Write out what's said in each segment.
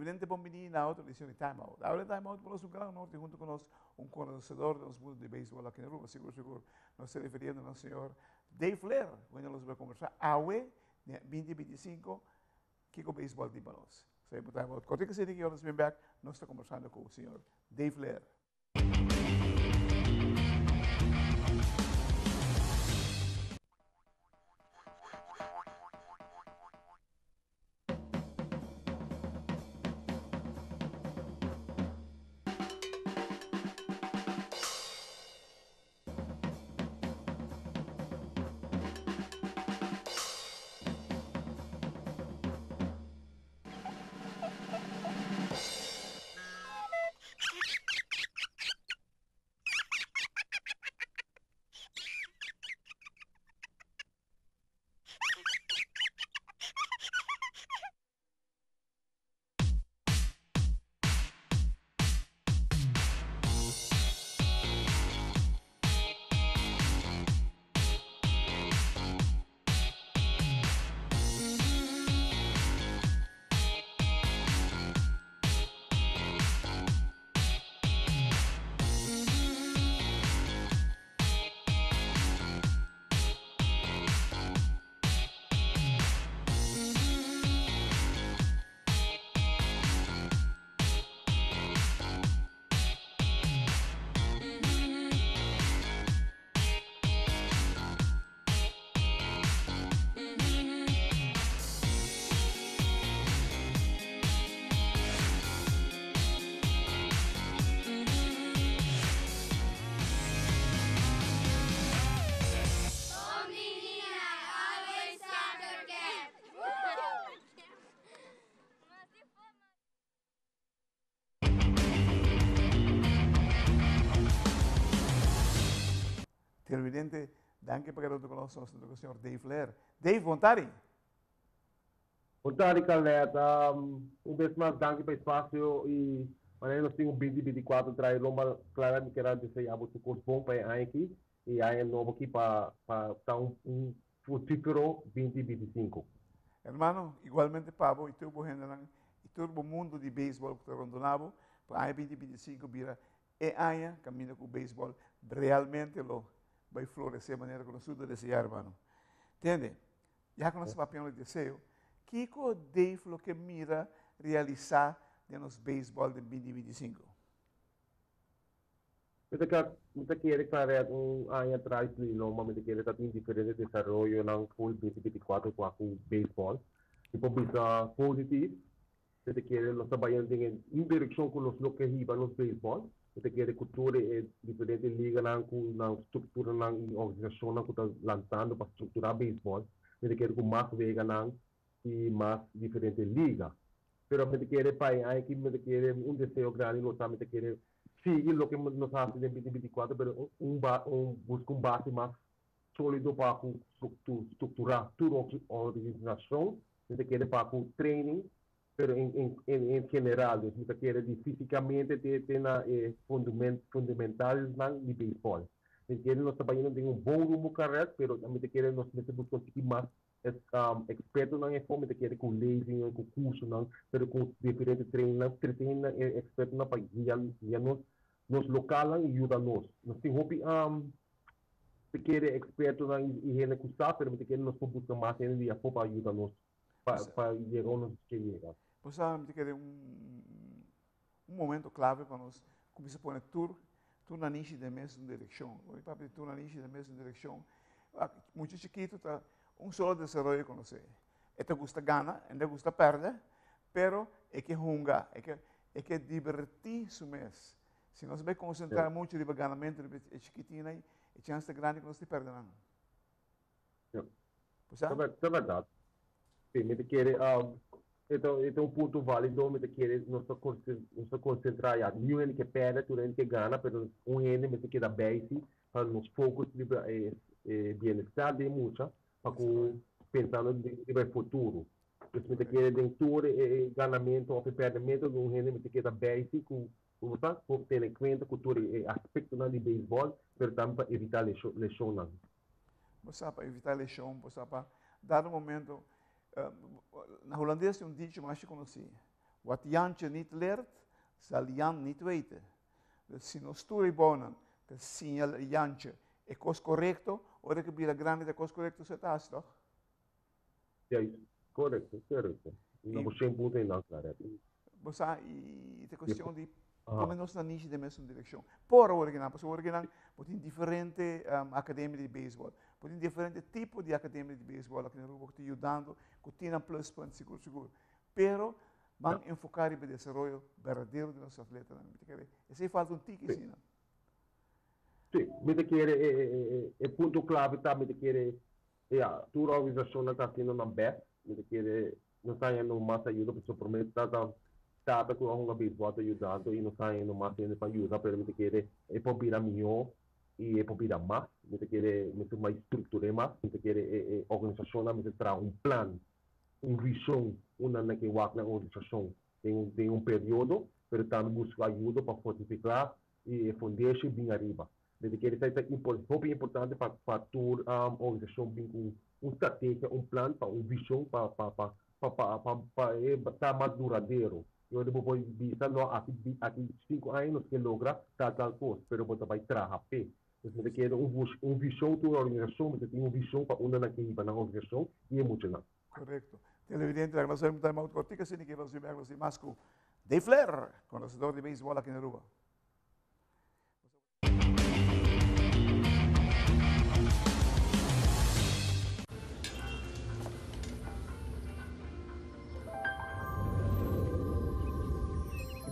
Televidente, bon bini na otro edicion di Time Out. Awe Time Out por nos un gran honor di hunto cu nos un conocedor di nos mundo di baseball aki na Aruba. Sigur sigur nos ta refiriendo na señor Dave Leer, cu nos lo conversa awe, dia 2025, kico baseball tin pa nos. So, Time Out. Cortico asina cu nos bin back, nos ta conversando cu señor Dave Leer. Televidente, danki pa keda ku nos, nos ta ku señor Dave Leer. Dave, bon tardi. Bon tardi, Carlet. Un bes mas, danki pa e espasio i manera nos tin un 2024 trae lomba klara, mi kier a deseá bo tur kos bon pa e aña aki i aña nobo aki pa ta un frutífero 2025. Hermano, igualmente pa bo i tur bo hendenan i tur bo mundu di beisbòl ku ta rondoná bo, pa aña 2025 bira e aña kaminda ku beisbòl realmente lo bai floresé manera ku nos tur ta deseá, hermano. Tende, ya ku nos ta papiando di deseo, kiko Dave lo ke mira realisá den nos beisbòl den 2025? Mi ta ka, mi ta kere Claret un aña atras di lomba mi ta kere ta tin diferente desaroyonan full 2024 kua ku beisbòl. Mi por bisa positif, mi ta kere nos ta bayendo den e un direkshon ku nos lo ke hiba nos beisbòl. Mi ta kere ku tur e diferente liganan ku nan strukturanan i organisashonnan ku ta lantando pa strukturá beisbòl. Mi ta kere ku mas weganan i mas diferente liga. Pero mi ta kere pa e aña aki mi ta kere un deseo grandi lo ta mi ta kere sigui loke nos hasi den 2024 pero un un busca un base mas solido pa cu structura tur organisacion. Mi ta kere pa cu training pero en en en general dus mi ta kere di fisicamente te te na e fundamentalnan di baseball. Mi ta kere nos ta bayendo den un bon rumbo correct pero mi ta kere nos mester busca un tiki mas expertonan e for mi ta kere cu lezingnan cu cursonan pero cu diferente trainingnan trainingnan e expertonan pa guia guia nos nos localnan y yuda nos. Nos tin hopi ta kere expertonan y hende cu sa pero mi ta kere nos por busca mas hende di afo pa yuda nos pa pa yega unda nos ke yega. Bo sa mi ta kere un un momento clave pa nos cuminsa pone tur tur nanishi den mesun direccion. Ora mi papia di tur nanishi den mesun direccion, mucha chikito ta un solo desaroyo conoce. E ta gusta gana, e no ta gusta perde, pero e ke hunga, e ke e ke diberti su mes. Si nos bay concentra mucho riba ganamento riba e chikitin ey, e chance ta grandi cu nos ta perde nan. Bo sa? Ta berdad. Si, mi ta kere, e ta e ta un punto valido, mi ta kere nos ta nos ta concentra ya, niun hende ke perde, tur hende ke gana, pero un hende mester keda bij si pa nos focus riba e e bienestar di e mucha, pa cu pensando riba e futuro. Dus mi ta kere den tur e ganamento of e perdemento un hende mester keda bij si cu bo sa por tene cuenta cu tur e aspectonan di baseball, pero tambe pa evita lesionnan. Bo sa pa evita lesion, bo sa pa dado momento, na Hulandes tin un dicho masha conoci. Wat Jantje niet leert, zal Jan niet weten. Dus si nos tur e bounan ta siña Jantje e kos korekto, ora ku bira grandi ta kos korekto su e ta hasi, tòg? Juist, korekto, korekto. No bo shen punto einan, Claret. Bo sa, i ta kuestion di pone nos na nishi den mesun direkshon. Por awor kinan, pasobra awor kinan bo tin diferente akademia di beisbòl, bo tin diferente tipo di akademia di beisbòl aki na Aruba ku ta yudando, ku tin nan pluspunt sigur sigur. Pero ban enfoká riba e desaroyo berdadero di nos atletanan. Mi ta kere esei falta un tiki asina. Sí, mi ta kere e punto klave ta mi ta kere ya tur organisashonnan ta hasiendo nan bèst. Mi ta kere nos ta hañando mas ayuda pasobra promé ta tata ku a hunga beisbòl ta yudando i nos ta hañando mas hende pa yuda pero mi ta kere e por bira mihó i e por bira mas. Mi ta kere mester mas struktur'é mas. Mi ta kere e organisashonnan mester traha un plan un vision unda nan ke wak nan organisashon den den un periodo, pero tambe buska ayudo pa fortifiká i e fundeshi bin ariba. Mi ta kere esei ta hopi importante pa pa tur organisashon bin ku un strategia, un plan pa un vision pa pa pa pa pa pa pa e ta mas duradero. I ora bo por bisa no aki aki sinku aña nos ke logra tal tal kos, pero bo ta bai traha p'e. Nos mester keda un un vision tur organisacion mester tin un vision pa unda nan ke hiba nan organisacion y e muchanan. Correcto. Televidente, laga nos un time out cortico asina ke nos bek nos mas cu Dave Flair, conocedor di baseball aki na Aruba.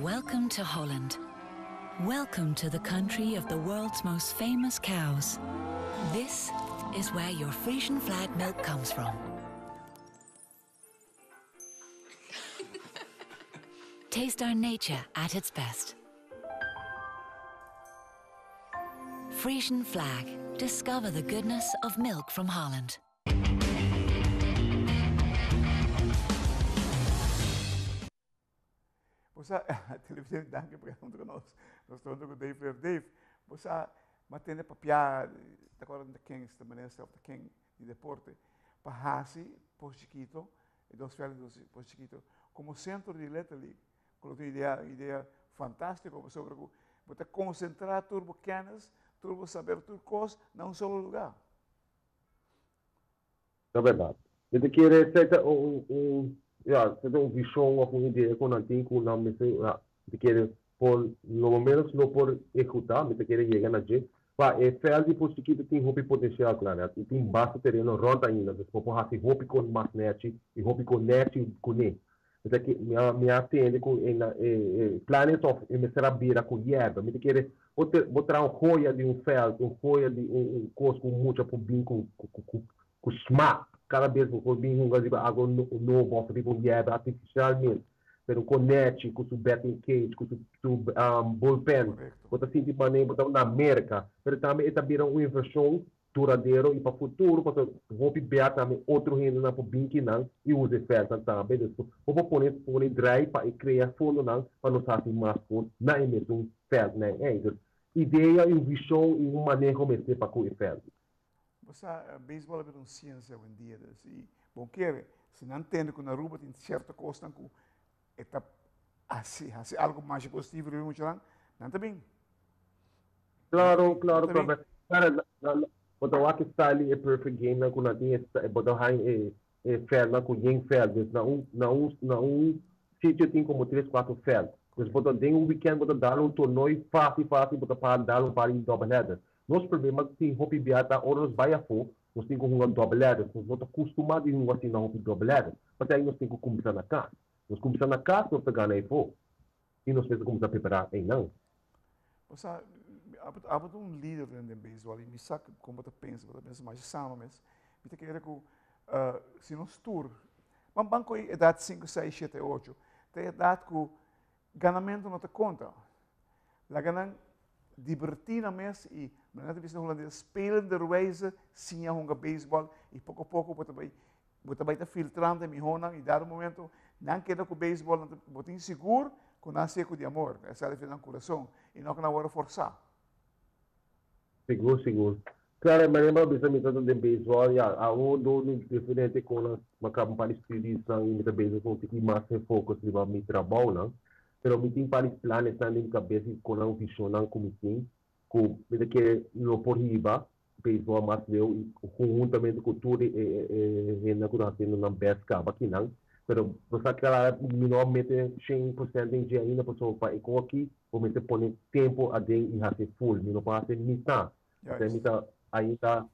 Welcome to Holland. Welcome to the country of the world's most famous cows. This is where your Frisian flag milk comes from. Taste our nature at its best. Frisian flag. Discover the goodness of milk from Holland. Bo sa, televidente, danki pa keda huntu ku nos. Nos ta huntu ku Dave Leer. Dave, bo sa, m'a tende papia, ta acorda ta ken ta minister of ta ken di deporte, pa hasi Pos Chikito, e dos veld di Pos Chikito, como centro di Little League. Ku lo tin idea, idea fantástiko pasobra ku bo ta konsentrá tur bo kennis, tur bo saber, tur kos na un solo lugá. Ta berdad. Mi ta kere esei ta un, un, ya, esei ta un vision of un idea ku nan tin ku nan mester, ya, mi ta kere por lo menos lo por ehecuta, mi ta kere yega na dje. Pa e veld di Pos Chikito tin hopi potencial, Claret, i tin basta tereno rond ainda, dus bo por haci hopi con mas nechi i hopi con nechi cune. Mi ta ke, mi a, mi a tende ku e na e e planes of e mester a bira ku yerba. Mi ta kere bo te bo traha un joya di un veld, un joya di un un kos ku mucha por bin ku ku ku ku smak. Kada bes bo por bin hunga riba algo nobo of riba un yerba artifisial mes. Pero ku nechi, ku su batting cage, ku su su bullpen. Bo ta sinti manera bo ta na Merka. Pero tambe e ta bira un invershon duradero y pa futuro pasobra hopi bea tambe otro hendenan por bin kinan y usa e veldnan tambe dus bo por pone pone draai pa e crea fondonan pa nos haci mas cos na e mesun veldnan ey dus idea y un vision y un maneho mester pa cu e veld. Bo sa beisbol a bira un ciencia awendia dus y bo kere si nan tende cu na Aruba tin cierto cosnan cu e ta haci haci algo masha positivo riba e muchanan, nan ta bin. Claro, claro, claro. Claro, bo ta wak e style di e perfect game nan ku nan tin e bo ta haña e e vèldnan ku yen vèld. Dus na un na un na un sitio tin komo tres kuater vèld. Dus bo ta den un weekend bo ta dal un tornoi fásil fásil bo ta para dal un par di double header. Nos problema tin hopi bia ta ora nos bai afó nos tin ku hunga double headers. Nos no ta kustumá di hunga asina hopi double headers. Pasei nos tin ku kuminsá na kas. Nos kuminsá na kas nos ta gana efo i nos mester kuminsá prepará einan. Bo sa, abo ta un lider den beisbòl i mi sa kon bo ta pensa, bo ta pensa masha sano mes. Mi ta kere ku si nos tur, ban ban koe edat sinku, seis, shete, ocho, ta e edat ku ganamentu no ta konta. Laga nan dibertí nan mes i manera ta bisa na hulandes, spelenderwijze siña hunga beisbòl i poko poko bo ta bai Bo ta bai ta filtrando e mihónan i dado momento nan keda ku beisbòl, nan ta, bo tin sigur ku nan hasié ku di amor, e sali for di nan kurason i no ku nan wòrdu forsá. Sigur, sigur. Claro, maar mi bisa mi ta den baseball, ja, a do diferente con ma kaba un par di studies nan y mi ta bezig con tiki mas focus riba mi trabou nan. Pero mi tin par di planes nan den mi cabes y con nan vision nan cu mi tin cu mi ta kere lo por hiba baseball mas leu y conhuntamente cu tur e hende cu ta haciendo nan best caba akinan. Pero bo sa clara mi no a mete 100% den dje ainda pasobra pa e con aki bo mester pone tempo aden y haci full. Mi no por haci mitad. Esei mi ta ainda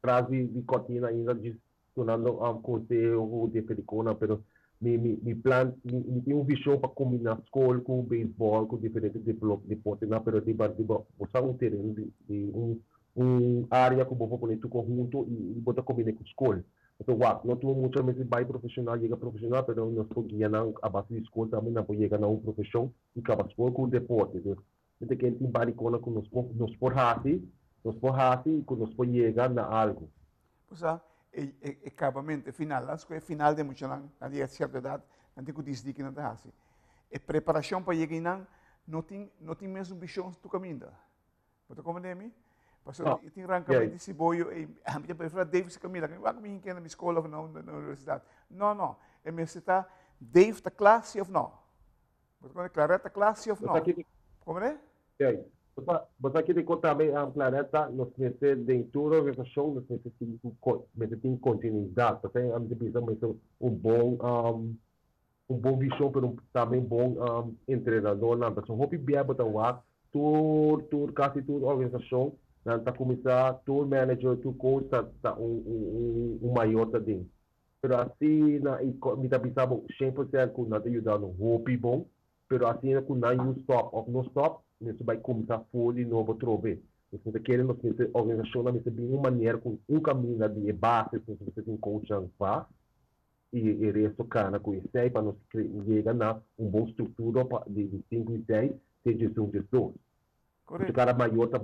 tras di cortina ainda djis dunando conseho cu diferente pero mi plan, mi tin un vision pa combina school cu baseball cu diferente deportenan, pero riba bo sa un tereno di un area cu bo por pone tur conhunto y bo ta combina cu school. Pasobra wak, no tur mucha mester bay profesional, yega profesional, pero nos por guia nan a base di school tambe nan por yega na un profesion y caba school cu deporte. Dus mi ta kere tin baricona cu nos por haci, nos por haci y cu nos por yega na algo. Osea, e acabamento, e final, las e final de muchanan, na di cierta edad, nan tin cu decidi kico nan ta haci. E preparacion pa yega einan no tin mesun vision tur caminda. Bo ta comprende mi? Pasobra No. tin rancamento di siboyo e mi ta prefera Dave Camila, que wak mi na mi school of na universidad. No. E mester ta Dave ta kla si of no. Bo ta comprende? Claret ta kla si of no. Comprende? Yeah. Bo sa kico tambe, Claretta, nos mester den tur organisacion, nos mester tin continuidad. Pasobra ami ta bisa mester un bon vision, pero tambe un bon entrenador nan. Pasobra hopi bia bo ta wak, tur casi tur organisacion, nan ta cuminsa, tur manager, tur coach ta un mayor ta den. Pero asina, na, mi ta bisa bo 100% cu nan ta yuda no hopi bon, pero asina cu nan you stop of no stop, mester bay cuminsa full di nobo trobe. Nos ta kere nos mester organisacion nan mester bin un manera cu un camino di e base, nos mester tin coach nan vast, y e resto cana cu esey pa nos yega na un bon structura pa di 5 y 6 te 11 12. Correcto. Cada mayor ta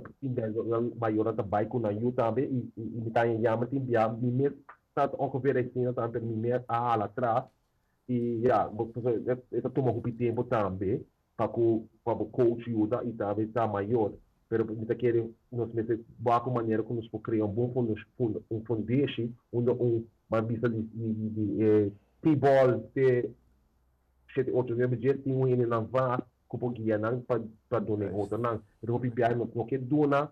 mayor ta bay cu nan yu tambe y mi ta yama tin bia mi mes ta ongeveer asina tambe, mi mes a hala atras y ja, bo ta tuma hopi tempo tambe pa cu pa bo coach yuda y tambe ta mayor. Pero mi ta kere nos mester wak un manera cu nos por crea un bon un foundation unda un mas bisa di T-ball te 7, 8, 9, 10 tin un hende nan vast cu por guia nan pa duna otro nan. Pero hopi bia no ke duna,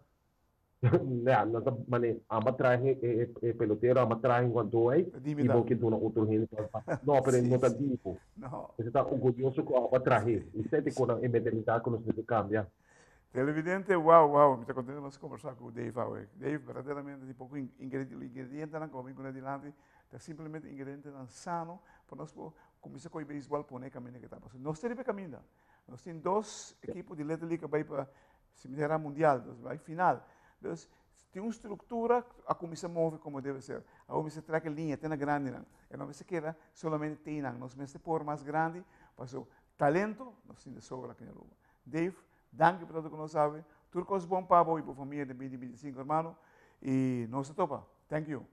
ja, nan ta mane amba trae e pelotero, amba trae jugador aí Dime y bo ke duna otro hende no, pero no ta tipo. No. Esey ta orguyoso cu amba trae. Y esey cu e mentalidad cu nos mester cambia. Televidente, wow, mi ta contento di combersa cu Dave awe. Dave, berdaderamente, di poco ingrediente cu bin adilanti, ta simplemente ingrediente sano pa nos por cuminsa cu baseball pone caminda cu ta. Nos tin caminda. Nos tin dos ekipo di Little League bay pa Semifinal Mundial, dus bay final. Dus tin un structura a cuminsa move como debe ser. Awor mester trek liña, te na grandi nan. Y no mester keda solamente te nan. Nos mester por mas grandi, paso talento nos tin di sobra aki na Aruba. Dave, danki pa tur cu nos sabi. Tur cos bon pa bo y pa famia di 2025, hermano. Y nos topa. Thank you.